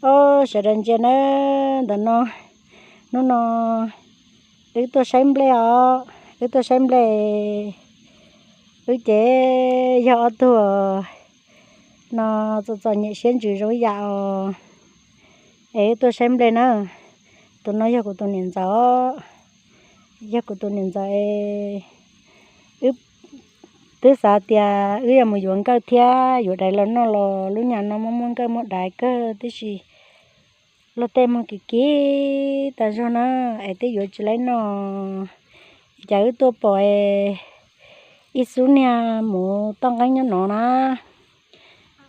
Os, sawv daws ntsia nawb, ntawm no, hnub no wb tuaj saib nplej os, wb tuaj saib nplej. Wb ces yog ob tug no txom txom nyem siab ntsws zoo ib yam os. Es wb tuaj saib nplej na. Tus no yog kuv tus niam ntxawm os, yog kuv tus niam ntxawm es wb twb xav tias wb yuav mus yuav nkawj thiab yuav daiv los noj los lub nyam no muaj muaj nkawj muaj daiv kawg tib si. Luag tej muag kim kim tas zog na, es twb yuav tsis laib noj. Cas wb tuaj pom ib xub niag mus toj nqeeb nyob no na.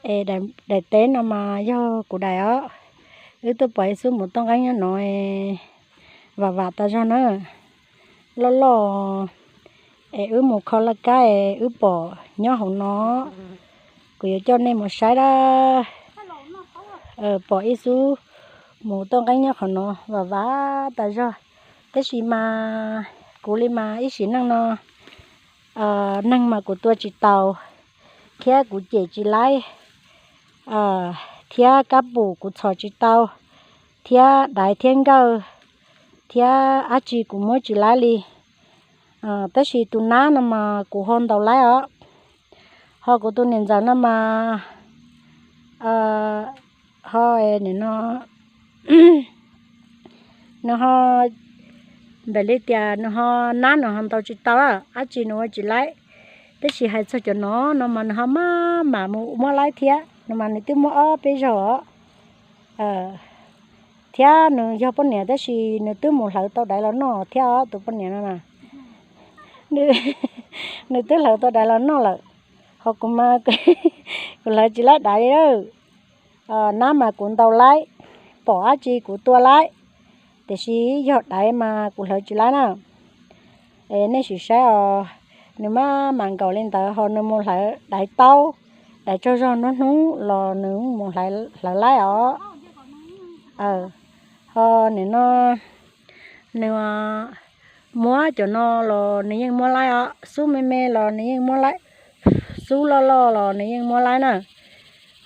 Es daim teb no mas yog kuv daim os. Wb tuaj pom ib xub mus toj nqeeb nyob no, vam vam tas zog na. Loj loj, es wb mus kho laj kab es wb pom nyob hauv no. Kuv yuav coj nej mus saib dab. Pom ib xub mus toj nqeeb nyob qhov no vam vam tas zog. Tab sis mas kuv li mas ib sim neej no neeg mas kuv tua tsis taus, thiab kuv cem tsis laib, thiab kab pum kuv txhom tsis tau, thiab daiv thiab nkawj thiab dab tsi kuv muab tsis laib li. Tab sis tus nab no mas kuv ho ntaus laib os. Ho kuv tus niam ntxawm no mas ho nim no nws ho, ntawm li tias nws ho nab nws ho ntaus tsis tau, dab tsi nws ua tsis laib. Tab sis hais txog cov no no mas nws ho maj mam mus muab laib thiab no mas nws twb muab ob peb zaug os. Thiab nws yog poj niam tab sis nws twb mus hlawv tau daiv los noj thiab os, tus poj niam no na. Nws twb hlawv tau daiv los noj lawm, ho kuv mas kuv hlawv tsis laib daiv li. Nab mas kuv ntaus laib, pom dab tsi kuv tua laib, tiam sis yog daiv mas kuv hlawv tsis laib na. Es nej sim saib os, nws maj mam nkaum li ntawd ho nws mus hlawv daiv taub, daiv tsaug zog nruab hnub los nws mus hlawv laib os. Ho nim no nws muab cov no los nws yeej muab laib os, xub me me los nws yeej muab laib, xub loj loj los nws yeej muab laib na.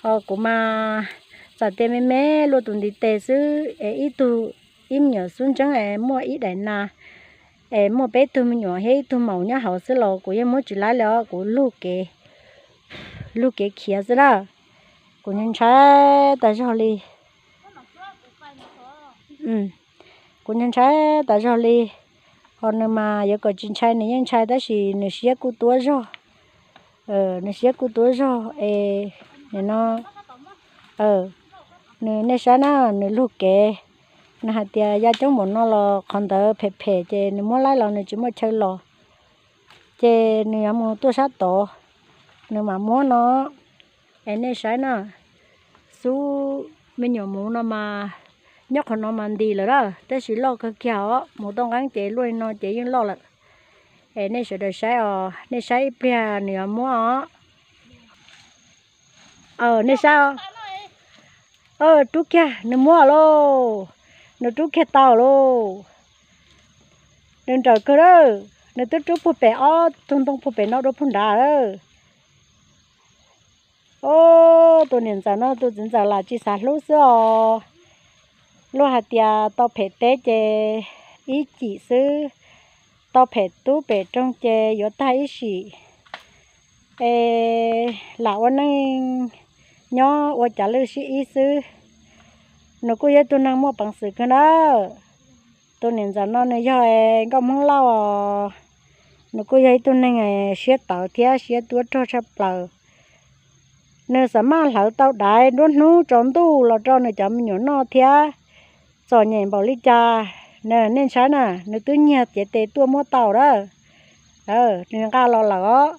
Ho kuv mas txawm tias me me luaj tus ntiv tes xwb es ib tug, ib me nyuam xub ntseeb es muaj ib daim nas es muaj peb tug me nyuam thiab ib tug maum nyob hauv xwb los kuv yeej muab tsis laib li os, kuv lug kev, lug kev khiav xwb na. Kuv ntshai tas zog li. Kuv ntshai tas zog li. Ho nws mas yuav kom tsis ntshai nws yeej ntshai tab sis nws siab kuj tuab zog. Nws siab kuj tuab zog es nim no nws, nej saib na, nws lug kev, nws hais tias ya coob npaum no los qhov ntawd phem phem ces nws muab laib los nws tsis muaj chaw los, ces nws yuav mus tuaj sab tod, nws mam muab no. Es nej saib na, xub me nyuam muv no mas nyob qhov no mas ntis lawm na, tab sis loj kawg kiag os, mus toj nqeeb ces luaj li no ces yeej loj lawm. Es nej sawv daws saib os, nej saib ib pliag nws yuav muab os. Nej saib, rub kiag nws muab lauj, nws rub kiag tau lauj. Nws nrawm kawg lawm, nws twb rub puag pem ob tug ntoo puag pem no dua puag nrad lawm. Os, tus niam ntxawm no tus txiv ntxawm lam tsis xav hlub xwb os. Luag hais tias tau phem teb ces ib cim xwb, tau phem tub phem roog ces yuav tag ib sim. Es lam ua neej nyob ua cav lwj sib ib xwb. Nws kuj yog ib tug neeg muaj peev xwm kawg na. Tus niam ntxawm no nws yog nkauj Hmoob Lauj os. Nws kuj yog ib tug neeg siab tawv thiab siab tuab rog tshaj plaws. Nws xav maj hlawv tau daiv nruab hnub tsaus ntuj los rau nws cov me nyuam noj thiab. Txom nyem npaum li cas, nej ntshai na, nws twb nyiag cev tes tuaj muab tau lawm. Nws nqa los lawm os.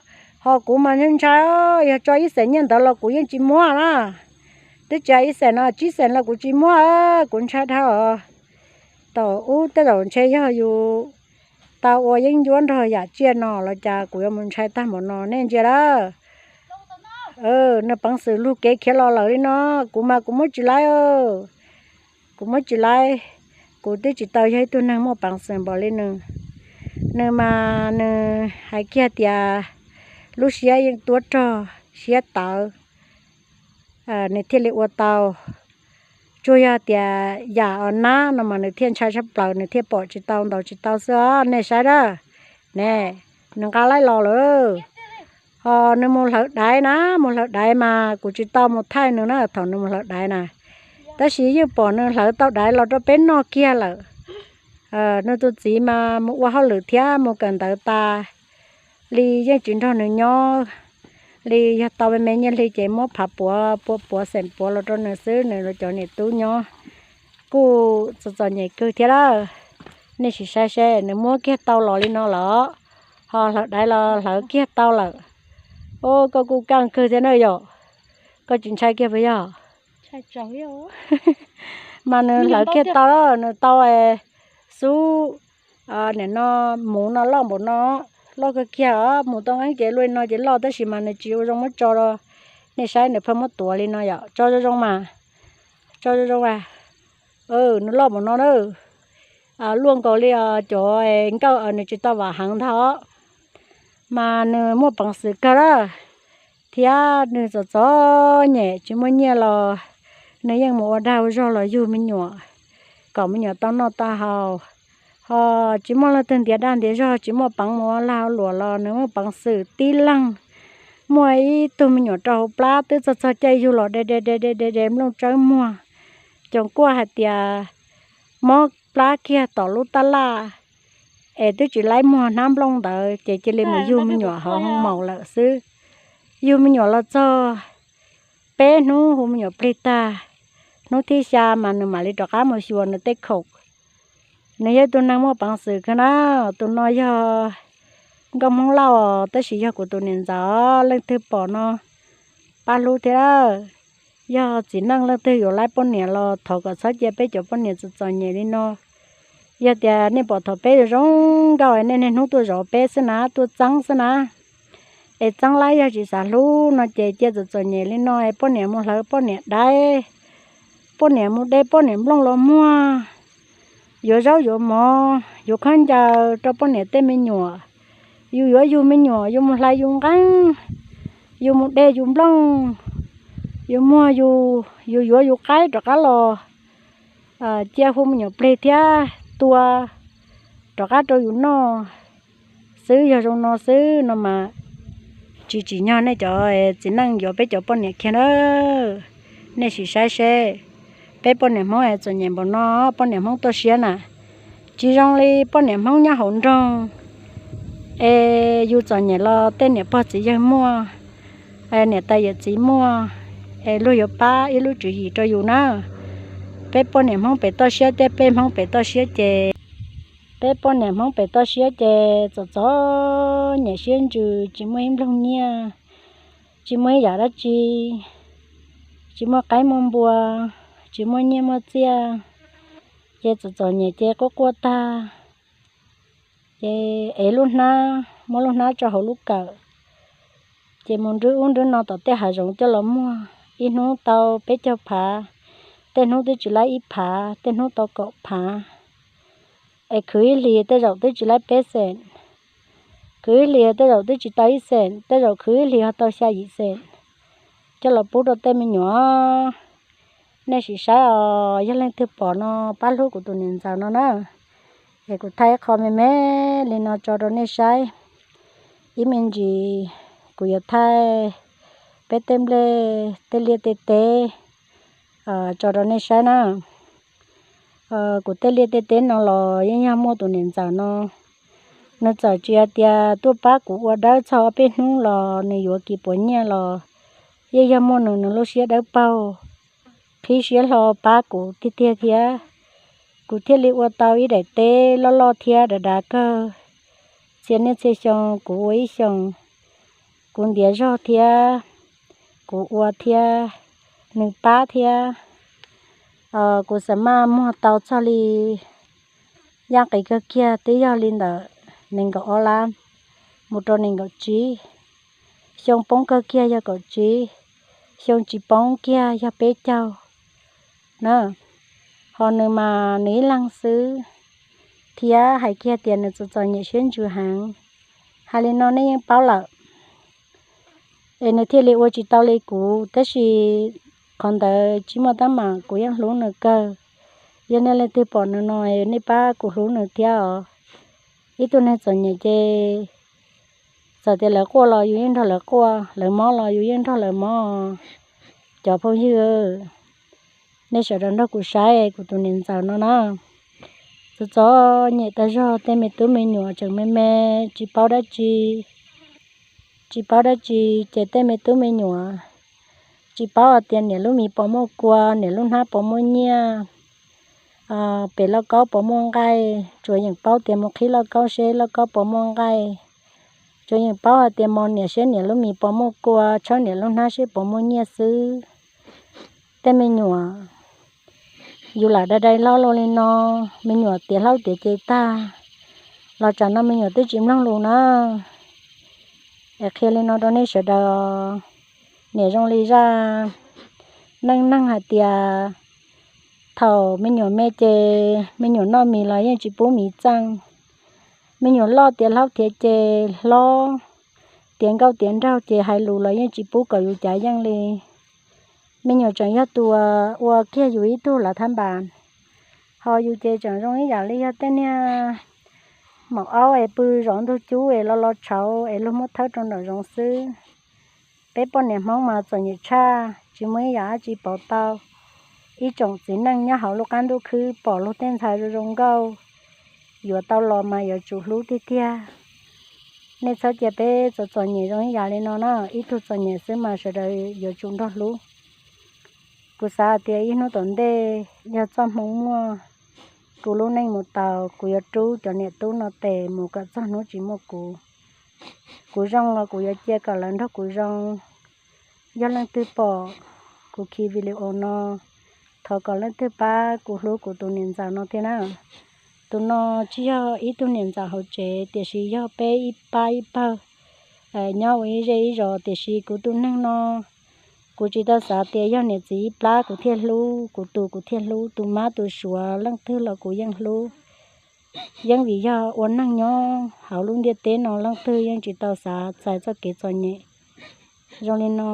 Ho kuv mas ntshai ntshai, yog tso ib xees nyiaj ntawd los kuv yeej tsis muab na. Twb tsis hais ib xees no, tsib xees los kuv tsis muab, kuv ntshai dhau os. Thaum ub tej zaum ntshe yog yus tau ua yeeb ncuab nrog yam tsiaj no los cas kuv yuav mus ntshai tag npaum no nej ntsia lawm. Nws peev xwm lug kev khiav los lawm li no, kuv mas kuv muab tsis laib. Kuv muab tsis laib, kuv twb tsis tau yog ib tug neeg muaj peev xwm npaum li nws. Nws mas nws hais kiag tias lub siab yeej tuab rog siab tawv, nws thiaj li ua tau. Tsuas yog tias yam os nab no mas nws thiaj ntshai tshaj plaws, nws thiaj pom tsis tau ntaus tsis tau xwb os, nej saib dab. Ne, nws nqa laib los lawm. Ho nws mus hlawv daiv na, mus hlawv daiv mas kuv tsis tau mus thaij nws na thaum nws mus hlawv daiv na. Tab sis yeej pom nws hlawv tau daiv los rau peb noj kiag lawm. Nws tus txiv mas mus ua hauj lwm thiab mus kawm ntawv tas li yeej tsis nrog nws nyob li, yog tau me me nyiaj hli ces muab phav puav puav xeem puav los rau nws xwb, nws cov niam tub nyob. Kuj txom txom nyem kawg thiab lawm. Nej sim saib seb, nws muab kiag tau los li no los, ho hlawv daiv los hlawv kiag tau lawm. Os, koj kuj kaj kawg thiab na yom. Koj tsis ntshai kiag puas yog? Mas nws hlawv kiag tau, nws tau xub nim no, muv no loj npaum no, loj kawg kiag os, mus tau nqeeb ces luaj li no ces loj, tab sis mas nws tsis ua zoo muab tso rau nej saib, nws pheej muab tuav li no yom. Tso zoo zoo mas, tso zoo zoo mas. Nws loj npaum no na, luaj nkaus li cov nkauj nws tsis tau vam heev ntag os. Mas nws muaj peev xwm kawg lawm, thiab nws txom txom nyem tsis muaj nyiaj los nws yeej mus ua dag ua zog los yug me nyuam kom me nyuam tau noj tau haus. Ho tsis muaj leej twg ntiav dag ntiav zog, tsis muaj peev mus ua lag ua luam los nws muaj peev xwm tib leeg muaj ib tug me nyuam rau hauv plab twb txog txog caij yug los de de de de de de nplooj tsawb muag, coos kuaj hais tias mob plab kiag tom lub tab laj es twb tsis laib muag hnab nplooj ntawd ces cia li mus yug me nyuam hauv hoo maum lawm xwb. Yug me nyuam los txog peb hnub hu me nyuam plig tag, hnub thib xya mas nws mam li rov qab mus xyuas nws tej khoom. Nws yog ib tug neeg muaj peev xwm kawg na. Tus no yog nkauj Hmoob Lauj, tab sis yog kuv tus niam ntxawm, leej twg pom no pab hlub thiab. Yog txiv neej leej twg yuav laib poj niam los thov kom txhob cia peb cov poj niam txom txom nyem li no. Yog tias nej pom thaum peb zoo zoo nkauj nej niaj hnub tuaj zov peb xwb na, tuaj txeeb xwb na. Es txeeb laib yog tsis xav hlub no ces cia txom txom nyem li no es poj niam mus hlawv poj niam daiv, poj niam mus de poj niam nplooj los muag, yuav zaub yuav mov yuav khaub ncaws rau poj niam tej me nyuam. Yus yuav yus me nyuam yus mus hlais yus nqeeb, yus mus de yus nplooj, yus muag yus, yus yuav yus qaib rov qab los cia hu me nyuam plig thiab tua rov qab rau yus noj xwb. Yog zoo no xwb no mas tsis tsim nyog nej cov txiv neej yuav peb cov poj niam kiag na. Nej sim saib seb, peb poj niam Hmoob es txom nyem npaum no, poj niam Hmoob toj siab na. Tsis zoo li poj niam Hmoob nyob hauv nroog es yus txom nyem los tej niam pog txiv yawg muaj, niam tais yawm txiv muaj, es luag yuav pab ib lub tswv yim rau yus na. Peb poj niam Hmoob pem toj siab thiab peb Hmoob pem toj siab ces, peb poj niam Hmoob pem toj siab ces txom txom nyem siab ntsws, tsis muaj ib nplooj nyiaj, tsis muaj ib yam dab tsi, tsis muaj qaib muaj npua, tsis muaj nyiaj muaj txiaj, ces txom txom nyem ces quaj quaj tag. Ces ev lub hnab, muab lub hnab tso hauv lub kawm, ces mus nrwb ub nrwb no tom tej hav zoov coj los muag, ib hnub tau peb caug phav, tej hnub twb tsis laib ib phav, tej hnub tau kaum phav. Es khwv ib hlis tej zaum twb tsis laib peb xeem, khwv ib hlis tej zaum twb tsis tau ib xeem, tej zaum khwv ib hlis ho tau xya yim xeem, coj los pub rau tej me nyuam. Nej sim saib os, yog leej twg pom no pab hlub kuv tus niam ntxawm no na. Es kuv thaij ib qho me me li no tso rau nej saib. Ib me ntsis kuv yuav thaij peb tej nplej tej liaj tej teb tso rau nej saib na. Kuv tej liaj tej teb no los yeej yog muaj tus niam ntxawm no. Nws txawm tsis hais tias tuaj pab kuv ua dawb txog ob peb hnub los nws yuav kis puas nyiaj los yeej yog muaj nws, nws lub siab dawb paug, qhib siab hlo pab kuv tiag tiag thiab. Kuv thiaj li ua tau ib daim teb loj loj thiab dav dav kawg. Txhia niaj txhia xyoo kuv ua ib xyoos, kuv ntiav zog thiab, kuv ua thiab, nws pab thiab. Kuv xam maj muag tau txog li, yaj qis kawg kiag twb yog li ntawm nees nkaum ob lab mus rau nees nkaum tsib. Xyoo poob kawg kiag yog kaum tsib, xyoo tsis poob kiag yog peb caug na. Ho nws mas nws ib leeg xwb, thiab hais kiag tias nws txom txom nyem siab ntsws heev. Hais li no nej yeej paub lawm, es nws thiaj li ua tsis tau li kuv, tab sis Qhov ntawd tsis muaj teeb meem, kuv yeej hlub nws kawg. Yog nej leej twg pom nws no, nej pab kuv hlub nws thiab os. Ib tug neeg txom nyem ces txawm tias lawv quaj los yus yeej nrog lawv quaj, lawv mob los yus yeej nrog lawv mob. Cov phooj ywg, nej sawv daws nrog kuv saib kuv tus niam ntxawm no na. Txom txom nyem tag zog, tej me tub me nyuam tseem me me, tsis paub dab tsi, tsis paub dab tsi, ces tej me tub me nyuam tsis paub hais tias niam lub mis puas muaj kua, niam lub hnab puas muaj nyiaj, pem lauj kaub puas muaj nqaij, tsuas yeem paub tias mus qhib lauj kaub seb lauj kaub puas muaj nqaij. Tsuas yeem paub hais tias mos niam seb niam lub mis puas muaj kua, tshawb niam lub hnab seb puas muaj nyiaj xwb. Tej me nyuam, yus lam dai dai hlob los li no, me nyuam tiav hlob tiav ce tag los tsam no me nyuam twb tsis mloog lus na. Es qhia li no rau nej sawv daws, niam zoo li zaj neej neeg hais tias thaum me nyuam me ces me nyuam noj mis los yeej tsis pub mis txeej. Me nyuam loj tiav hlob tiav ce hlob, tiav nkauj tiav nraug ces hais lus los yeej tsis pub kom yus cav yeej li. Me nyuam tseem yog tus ua kiag yus ib tug lav thab npas. Ho yus ces tseem zoo ib yam li yog tej niag maum aub es pw zov ntug cub es lo lo tshauv es luag muab thawb rau nraum zoov xwb. Peb poj niam Hmoob mas txom nyem tshaj, tsis muaj ib yam dab tsi pauv tau. Ib tsoom txiv neej nyob hauv lub qab ntuj khwb pom luag tej ntxhais zoo zoo nkauj, yuav tau los mas yuav tsum hlub tiag tiag. Nej txhob cia peb txom txom nyem zoo ib yam li no na, ib tug txom nyem xwb mas sawv daws yuav tsum nrog hlub. Kuv xav hais tias ib hnub tom ntej yog txoj hmoo muaj, kuv lub neej mus tau, kuv yuav rub cov niam tub no tes mus kom txog hnub tsis muaj kuv. Kuv zoo los kuv yuav cia kom lawv nrog kuv zoo. Yog leej twg pom kuv khi video no, thov kom leej twg pab kuv hlub kuv tus niam ntxawm no thiab na. Tus no tsis yog ib tug niam ntxawm hauv tsev, tiam sis yog peb ib pab ib pawg nyob ua ib zej ib zos, tiam sis kuv tus neeg no kuv tsis tau xav tias yog niam txiv ib plab kuv thiaj hlub, kuv tus kuv thiaj hlub, tus mab tus suav leej twg los kuv yeej hlub. Yeej vim yog ua neeg nyob hauv lub ntiaj teb no leej twg yeej tsis tau xav txais txoj kev txom nyem zoo li no.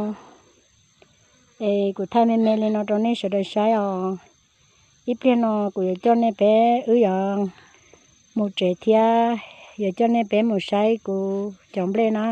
Es kuv thaij me me li no rau nej sawv daws saib os. Ib pliag no kuv yuav coj nej peb wb yuav mus tsev thiab yuav coj nej peb mus saib kuv cov nplej na.